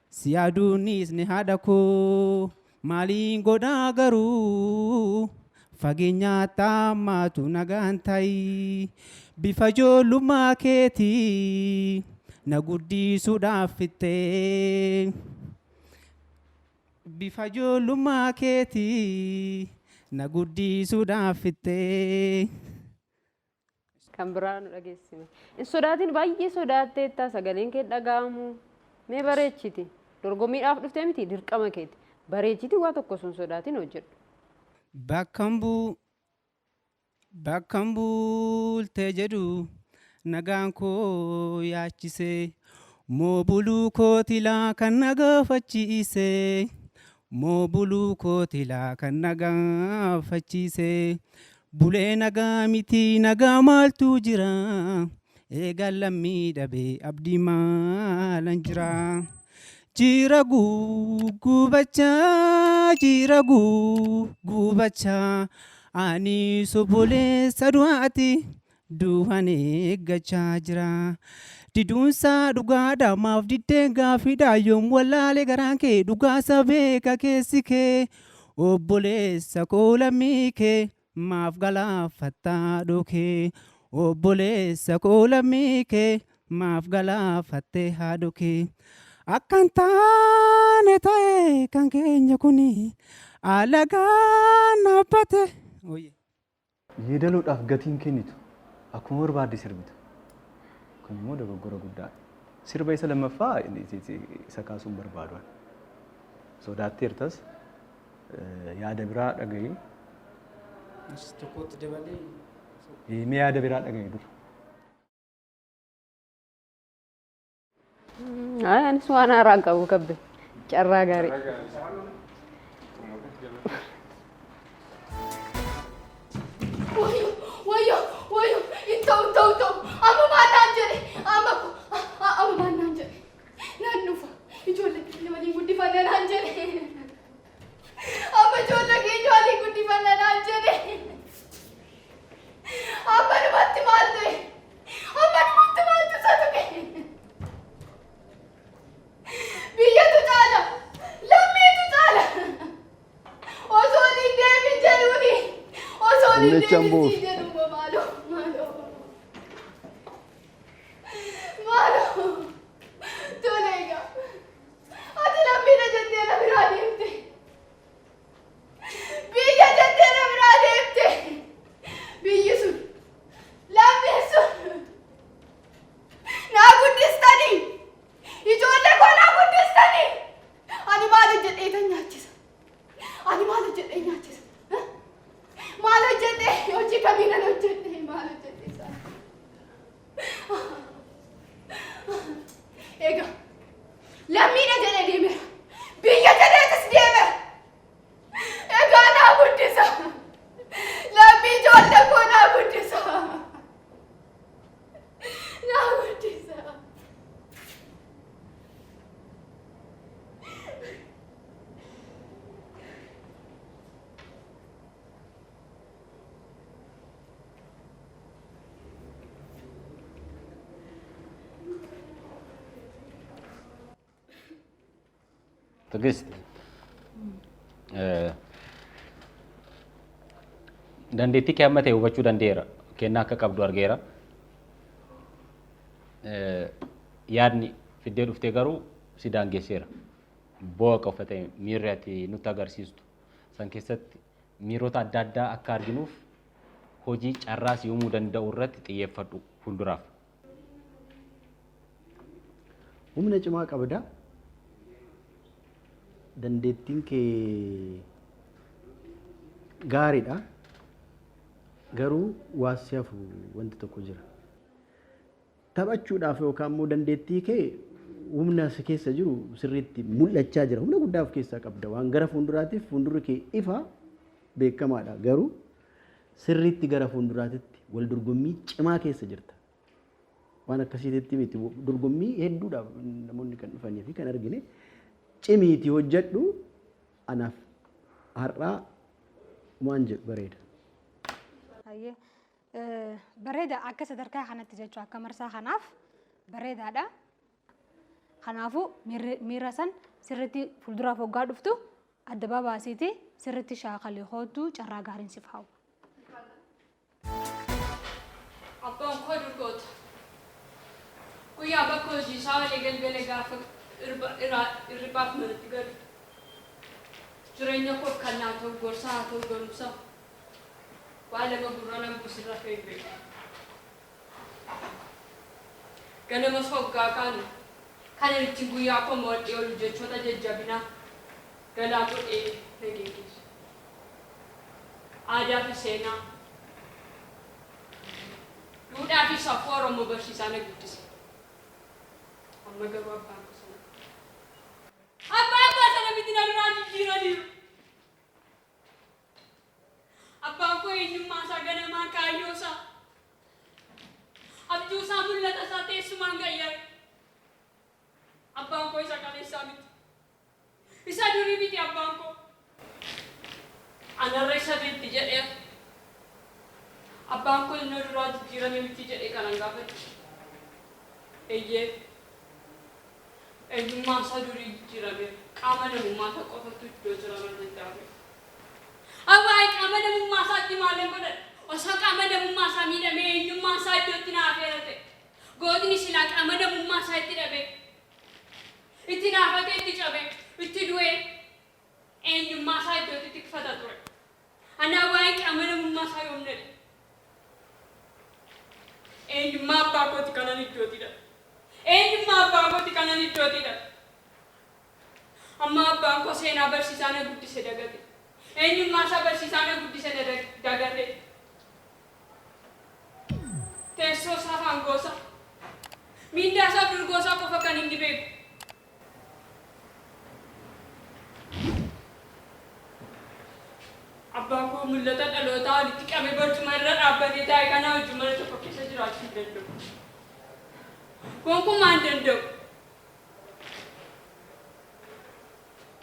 si yaaduunis ni haadha koo, maaliin godhaa garuu fageenyaa taamaatu nagaan ta'i. Bifa ijoollummaa keetii na guddisuudhaaf fixxee, bifa ijoollummaa keetii na guddisuudhaaf fixxee. Kan biraa nu dhageessime. Hin sodaatin, baay'ee sodaatteetta, sagaleen kee dhaga'amu. Mee bareechiti. Dorgommiidhaaf dhuftee miti, dirqama keeti. Bareechiti, waa tokko sun sodaatin hojjedhu. Bakkan buultee jedhu nagaan koo yaachise, moo buluu kootilaa kan na gaafachiise, moo buluu kootilaa kan na gaafachiise. Bulee nagaa miti, nagaa maaltu jira? Eegaan lammii dhabee abdii maalan jira? Jira gugubachaa, jira gugubachaa, ani sobboleessa du'aati du'an eeggachaa jira. Diduunsaa dhugaadha, maaf diddeen gaaffiidha, yoom wallaalee garaan kee dhugaasa beeka keessi kee. Obboleessa koo, lammii kee maaf galaafattaa dhokee? Obboleessa koo, lammii kee maaf galaafattee haadho kee? Akkan taane ta'e kan keenya kuni alagaan dhaabbate. Yeedaloodhaaf gatiin kennitu, akkuma barbaadde sirbita. Kun immoo dogoggora guddaadha. Sirba isa lammaffaa isa kaasuun barbaadu. Sodaatteertas, yaada biraa dhagahi. Tokkotti dabalee. Mee yaada biraa dhagahi dura. Anis waan haaraa hin qabu kabbe. Carraa gaarii. Wayyo, wayyo, wayyo, hin ta'u, hin ta'u, hin ta'u. Amma maal naan jedhe? Amma amma maal naan jedhe? Naan dhufa. Ijoollee keenya waliin guddifanna naan jedhe. Amma ijoollee keenya waliin guddifanna naan jedhe. Amma dhumatti maal ta'e? Amma dhumatti maaltu isa tuqe? Biyyatu caala. Lammiitu caala. Osoo hin deemin jedhuuni. Osoo hin Humnicha deemin buuf. siin jedhu maaloo, maaloo. Maaloo. Tole egaa. Ati lammiidha jettee na biraa deemte. Biyya jettee na biraa deemte. Biyyi sun, lammiin sun naa guddistanii. Ijoollee koo naa guddistanii. Ani maal hojjedhee tan nyaachisa? Ani maal hojjedhee nyaachisa? Maal hojjedhee? Hojii kamiinan hojjedhee? Maal hojjedhee isaan? Egaa lammiidha jedhee deemeera. Biyya jedheetis deemeera. Egaa naa guddisa. Lammii ijoollee koo naa guddisa. Naa guddisa. Tigist, dandeettii kee amma ta'e hubachuu danda'eera. Kennaa akka qabdu argeera. Yaadni fiddee dhuftee garuu si daangesseera. Bu'aa qofa ta'e miirri ati nutti agarsiistu san keessatti miirota adda addaa akka arginuuf hojii carraa si uumuu danda'u irratti xiyyeeffadhu fuulduraaf. Humna cimaa qabda. Dandeettiin kee gaariidha. Garuu waa si hafu wanti tokko jira. Taphachuudhaaf yookaan immoo dandeettii kee, humna si keessa jiru sirriitti mul'achaa jira. Humna guddaa of keessaa qabda. Waan gara fuulduraatiif fuuldurri kee ifa beekamaadha. Garuu sirriitti gara fuulduraatitti wal dorgommii cimaa keessa jirta. Waan akkasiitti miti, dorgommii hedduudhaaf namoonni kan dhufanii fi kan argine, cimiitii hojjedhu. Anaaf har'aa waan jedhu bareeda. Hayyee. Bareeda, akka sadarkaa kanatti jechuun akka marsaa kanaaf bareedaadha. Kanaafuu miira san sirriitti fuulduraaf hoggaa dhuftu adda babaasiiti sirriitti shaakalii hoottu, carraa gaariin siif hawwa. Abbaan koo durgoota. Guyyaa bakka hojii isaa oolee galgala gaafa irribaaf manatti galu. Jireenya koof kan naa ta'u gorsa haa ta'u barumsa, waa lama gurra nan buusin rafee hin beeku. Ganama soggaa kaanu kan ani ittiin guyyaa koo mo'adhee oolu jechoota jajjabinaa galaa godhee na geggeessu. Aadaa fi seenaa, duudhaa fi safuu Oromoo barsiisaa na guddise. Amma garuu abbaan koo sana Abbaa abbaa sana miti na duraa jijjiiraniiru. Abbaan koo eenyummaa isaa ganamaa kaayyoo isaa abjuu isaa mul'ata isaa teessumaan gayyare. Abbaan koo isa kaleessaa miti. Isa durii miti abbaan koo. Anarra isa beekti jedheera. Abbaan koo inni duraa jijjiirame miti jedhee kanan gaafadhe. Eeyyee. Eenyummaan isaa durii jijjiirameera. Qaama namummaa isaa qofatu iddoo jira malee hin Abbaan qaama namummaa isaatti maalan godhadha? Osoo qaama namummaa isaa miidhamee eenyummaan isaa iddootti na hafeera ta'e. Gootni silaa qaama namummaa isaa itti dhabee, itti naafatee itti cabee, itti du'ee eenyummaa isaa iddootti tikfata ture. Anaa waa'ee qaama namummaa isaa yoom dhale? Eenyummaa abbaa kooti kanan iddootti dhabe. Eenyummaa abbaa kooti kanan iddootti dhabe. Amma abbaan koo seenaa barsiisaa na guddise dagate. Eenyummaa isaa barsiisaa na guddise na dagate. Teessoo isaa fi aangoo isaa, miindaa isaa fi durgoo isaa qofa kan inni beeku. Abbaan koo mul'ata dhalootaa walitti qabee barcuma irra dhaabbatee taa'e kanaa wajjin mana tokko keessa jiraachuu hin danda'u. Gonkumaa hin danda'u.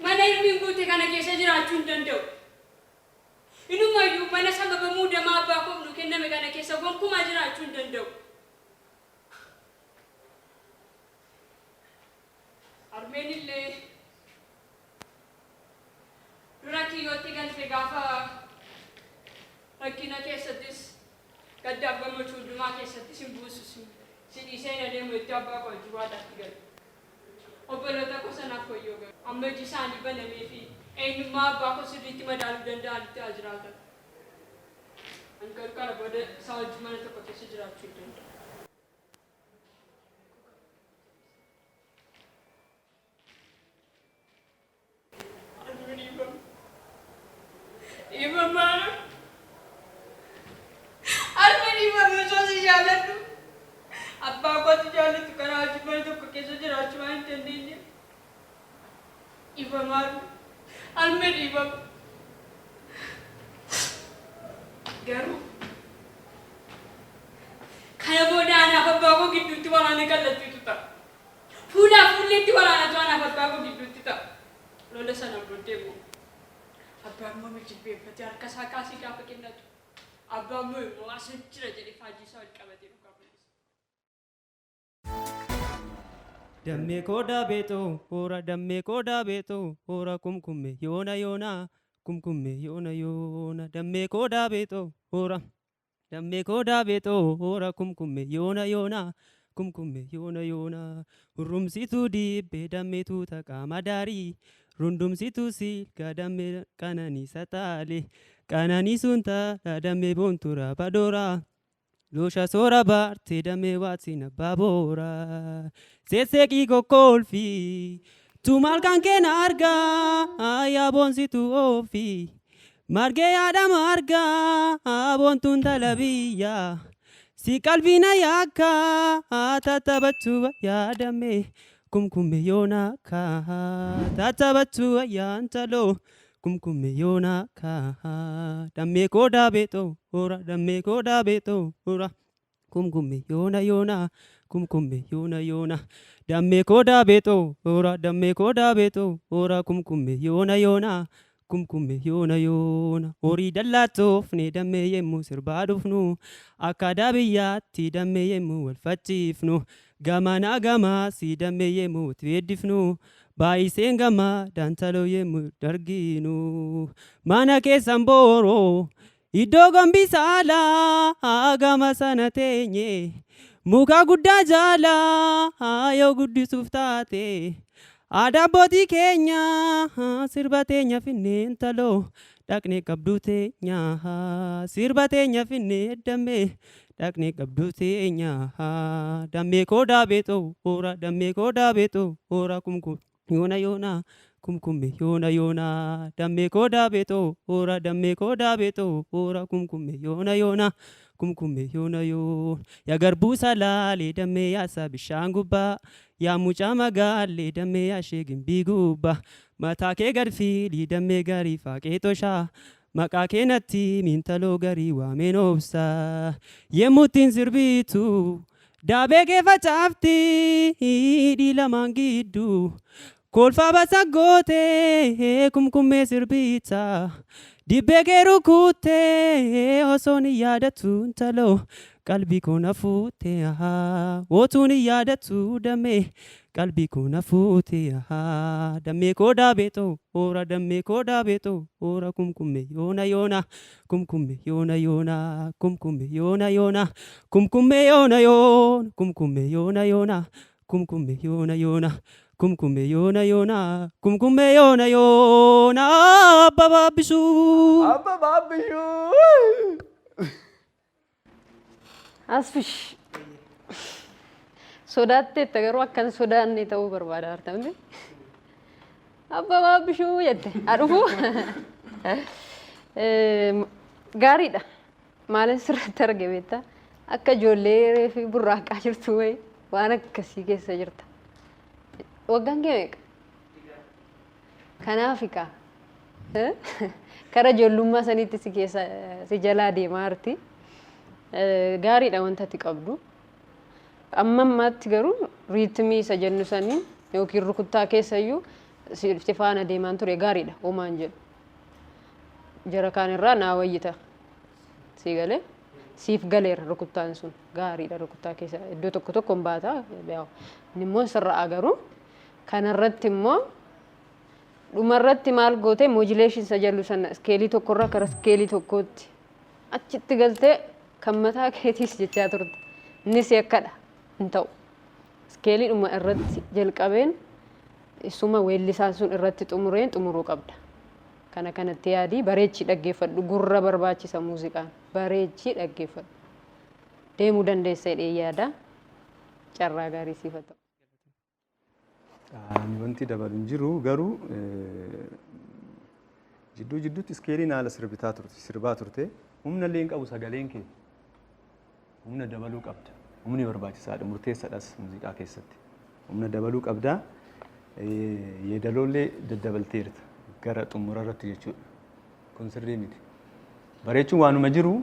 Mana hirmiin guute kana keessa jiraachuu hin danda'u. Inumayyuu mana sababa muudamaa abbaa koof nu kenname kana keessa gonkumaa jiraachuu hin danda'u. Harmeen illee dura kiyyootti galte gaafa rakkina keessattis gaddaaf gammachuu hundumaa keessattis hin buusu si dhiisee hin adeemu jettee abbaa koo wajjin waadaatti galte. Obboloota koo sanaaf wayyoo garuu. Amma iji isaanii banamee fi eenyummaa abbaa koo sirriitti madaaluu danda'anitti haa jiraatan. Ani garuu kana booda isaa wajjin mana tokko keessa jiraachuu hin danda'u. Ani dhiifama. Dhiifama. Harmi dhiifama osoo si jaalladhu. Abbaa kootti jaallattu karaa wajjin mana tokko keessa jiraachuu waan hin dandeenyeef. Dhiifama harmi. Harmi dhiifama. Garuu kana booda anaaf abbaa koo gidduutti waraana kallattiitu ta'a. Fuulaa fuulleetti waraanatu anaaf abbaa koo gidduutti ta'a. Lola sana booddee immoo abbaan immoo jilbeenfatee harka isaa kaasee gaafa kennatu abbaan immoo immoo as jira jedhee faajjii isaa ol qabatee dhugaa mul'isa. Dammee koodaa beexoo hoora dammee koodaa beexoo hoora kumkumme yoona yoona kumkumme yoona yoona dammee koodaa beexoo hoora dammee koodaa beexoo hoora kumkumme yoona yoona kumkumme yoona yoona hurrumsituu dibbee dammeetuu taqaa madaarii rundumsituu silga dammee qananiisa taale qananiisuun taala dammee boonturaa badooraa. Loosha soora baarte damee waatiin abbaa boora. Seeseeqii kokkolfi tumaal kan keena argaa yaa boonsitu oofi. Margee yaadama argaa boontuun tala biyya. Si qalbiina yaakka tattaphachuu yaadame kumkumme yoona kaa tattaphachuu yaantaloo. Kumkumme yoona kaa dammee koodaa beexoo hoora dammee koodaa beexoo hoora kumkumme yoona yoona kumkumme yoona yoona dammee koodaa beexoo hoora dammee koodaa beexoo hoora kumkumme yoona yoona kumkumme yoona yoona horii dallaatoofne dammee yemmuu sirbaa dhufnu akka aadaa biyyaatti dammee yemmuu wal facciifnu gamanaa gamaasii dammee yemmuu itti weeddifnu baay'iseen gamaa daantaloo yemmuu darginu mana keessan booroo iddoo gombisaa gama sana teenye muka guddaa jaalaa yoo guddisuuf taate aadaa abbootii keenya sirba teenya finneen taloo Dhaqni qabduu teenya sirba teenya finnee dammee dhaqni qabduu teenya dammee koo daabeetoo hoora dammee koo daabeetoo hoora kumkum yoona yoona kumkumme yoona yoona dammee koo daabeetoo hoora dammee koo daabeetoo hoora kumkumme yoona yoona kumkumme yoona yoona yaa garbuu salaalee dammee yaasa bishaan gubbaa yaa mucaa magaalee dammee yaashee gimbii gubbaa mataa kee gad fiilii dammee garii faaqee toshaa maqaa kee natti mintaloo garii waameen obsaa yemmuu ittiin sirbitu daabee kee facaafti hidhii lamaan gidduu kolfaa basa gootee kumkummee sirbita dibbee kee rukuttee osoon hin yaadattu intaloo qalbii koo na fuute otuun hin yaadattu dammee qalbii koo na fuute dammee koo daabeetoo hoora dammee koo daabeetoo hoora kumkumme yoona yoona kumkumme yoona yoona kumkumme yoona yoona kumkumme yoona yoona kumkumme yoona yoona kumkumme yoona yoona kumkumme yoona yoona kumkumme yoona yoona abba baabbisuu. Abba baabbisuu. Asfish. Sodaatteetta garuu akkan sodaanne ta'uu barbaada artamte. Abba baabbishuu jette. Haa dhufu. Gaariidha. Maalin sirratti arge beektaa? Akka ijoollee reefi burraaqaa jirtu wayi waan akkasii keessa jirta. Waggaan kee meeqa? Kanaaf kaa. Kara ijoollummaa saniitti si keessa si jalaa deemaa jirti. Gaariidha wanta ati qabdu. Amma ammaatti garuu riitimii isa jennu saniin yookiin rukuttaa keessayyuu si faana deemaan ture gaariidha homaan jedhu. Jara kaan irraa naa wayyita. Sii galee siif galeera rukuttaan sun gaariidha rukuttaa keessa iddoo tokko tokko hin baata. Inni immoo sirra'a garuu kanarratti immoo dhumarratti maal goote modulation isa jallu sana iskeelii tokkorraa gara iskeelii tokkootti achitti galtee kan mataa keetiis jechaa turte. Innis akkadha hin ta'u. Iskeeliidhuma irratti jalqabeen isuma weellisaan sun irratti xumureen xumuruu qabda. Kana kanatti yaadii bareechii dhaggeeffadhu gurra barbaachisa muuziqaan bareechii dhaggeeffadhu. Deemuu dandeessa jedhee yaada. Carraa gaarii siif haa ta'u. Ani wanti dabalu hin jiru garuu jidduu jidduutti iskeeliin haala sirbitaa turte sirbaa turte humna illee hin qabu sagaleen kee humna dabaluu qabda humni barbaachisaadha murteessaadhas muuziqaa keessatti humna dabaluu qabda yeedaloollee daddabalteerta gara xumura irratti jechuudha kun sirrii miti bareechuun waanuma jiru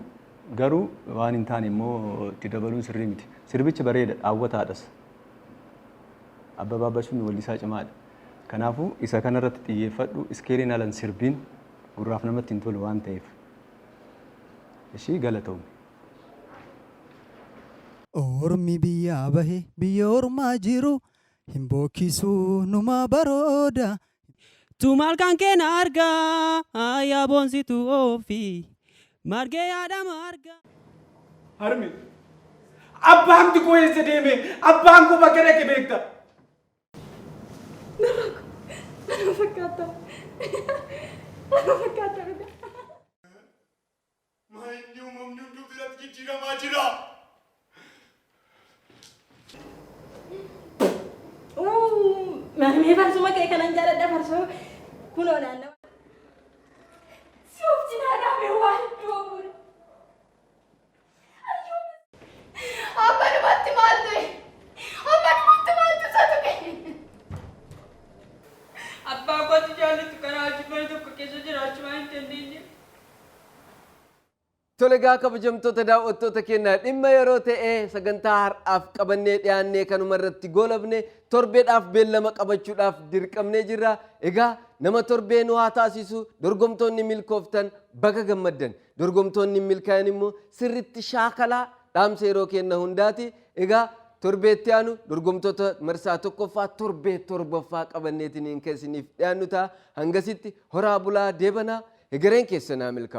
garuu waan hin taane immoo itti dabaluun sirrii miti sirbichi bareeda dhaawwataadhas. Abbabaa Abbashuun weellisaa cimaadha. Kanaafuu isa kanarratti xiyyeeffadhu iskeeliin alan sirbiin gurraaf namatti hin tolu waan ta'eef. Ishii galatoomi. Ormi biyyaa bahe biyya ormaa jiru hin bookkisuu numa barooda. Tu maal kan keena argaa yaa boonsitu ofii margee yaadama argaa. Harmi abbaan koo eessa deeme abbaan koo bakka dhaqe beekta. Nama fakkaata. Nama fakkaata dhugaa. Inni uumamni hunduu biratti jijjiiramaa jira. Mee farsuma kee kanan jaaladha farsoo kunoo naannawa. Si of cinaa dhaabee waa hedduu abuure. Amma dhumatti maal ta'e? Amma dhumatti maaltu isa tuqe? Abbaa kootti jaallatu karaa hojii mana tokko keessa jiraachuu waan hin dandeenyeef. Tole egaa kabajamtoota daawwattoota keenya dhimma yeroo ta'e sagantaa har'aaf qabannee dhiyaannee kanuma irratti goolabne torbeedhaaf beellama qabachuudhaaf dirqamnee jirra. Egaa nama torbee nu haa taasisu dorgomtoonni milkooftan baga gammaddan dorgomtoonni milkaa'an immoo sirritti shaakalaa dhaamsa yeroo kenna hundaati. Egaa torbeetti aanu dorgomtoota marsaa tokkoffaa torbee torbaffaa qabanneetiin kan isiniif dhiyaannu ta'a. Hangasitti horaa bulaa deebanaa egereen keessanaa milkaa'u.